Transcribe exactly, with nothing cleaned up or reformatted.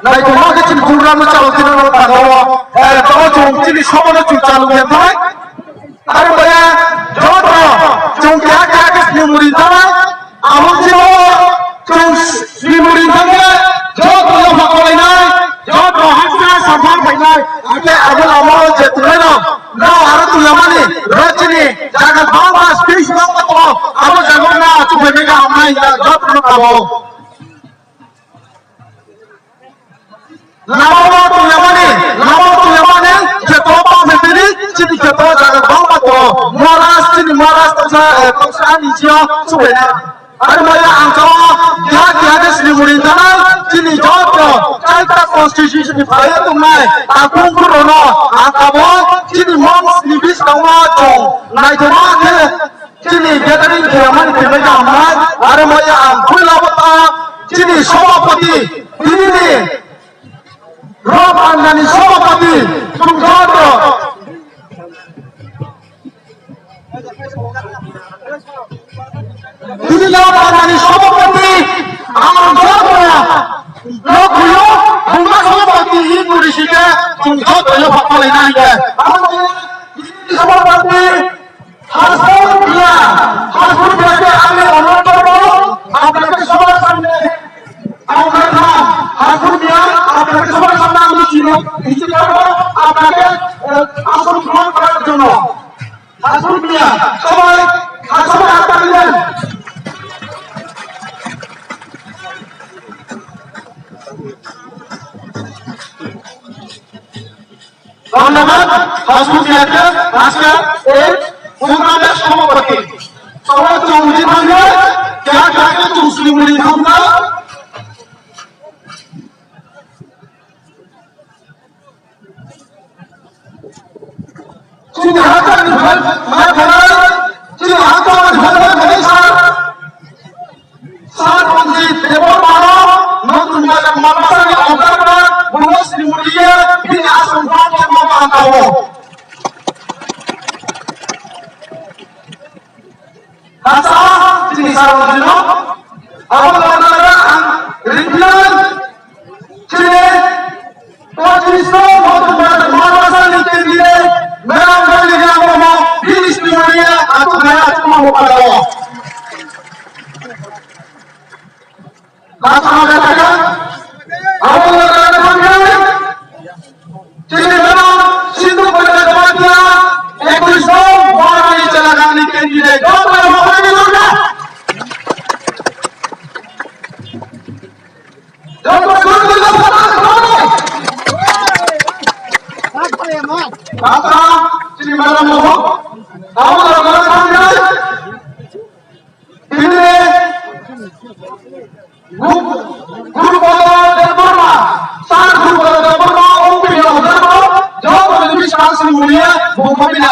Naitoma khe chini program no chalo tini no tangao. Eh, to chwng chini somo no chwng chalu ya thai. Aro baya joto chwng kya kya khe sini muri thai. Amo chini chwng sini muri thai joto yo phakolai nai. Joto haksa samphang pai nai. Ate abo lama je tunai no. No aro tu yamani. Ro chini jaga bangma space bangma to. Abo jaga na achu bai mega amai joto no kabo. Lama o tongya mani, lama o tongya mani, kheto bang phaitini, chini kheto jaga bangma tongo. Maharaj, chini Maharaj tongsa, eh, tongsa ani jio subaina. Ani maya ang kao, keha keha khe Siliguri tanai, chini joto, chaita constitution ni phaio tongnai, takung kurono, ang kabo, chini mons ni biskango chong, naithoma khe, Chini gathering khaimani tini kaham nai, aro maya ang puila bo ta chini sobapati, tini ni rok anjani sobapati, chwng joto. Tini rok anjani sobapati, ang joto. Rok huyo, buma sobapati, hi guri sike, chwng joto yo phakalai nai ke. Ang sobapati, হাসুর মিয়া, হাসুর মিয়াকে আমি অনুরোধ করবো, আপনাকে সবার সামনে আমরা থাম। হাসুর মিয়া, আপনাকে সবার সামনে আমি চিন-, নিশ্চিত করবো, আপনাকে, আহ, আসন গ্রহণ করার জন্য। হাসুর মিয়া, সবাই, সবাই হাত তালি দেন। ধন্যবাদ। হাসুর মিয়াকে আজকে এই প্রোগ্রামের সভাপতি। সবাই চৌধুরী ভাইকে, যাকে আগে চৌধুরী মনে থাকবে। চীন হাজার ভাই, ভাই, ভাই, চীন হাজার ভাই, ভাই, ভাই, sir. Sir Ranjit Debbarma no, notun Bazar Madrasani Observer, Bhubaneswari Mulia, bini aswk bangkhe ma mantao. Asa, chini Sir Ranjit no, abo Bazar ang Rindian, chini Pachis no, notun Bazar Madrasani candidate, Madam Dolly Ram Romo, bini Sri Mulia, atu kaya atu ma mantao. Abo no kata kata, abo no kata kata, chini mano, Sindhu Panda Jamatia, ekush no, Bharani Chalagani candidate, joto no kata kata. Joto no kata kata. Kata, chini mano, abo no kata kata. Bini Gu-, Gurupada Debbarma, Sir Gurupada Debbarma, O P D Debbarma, joto ni bwskango sini mulia, bo kami na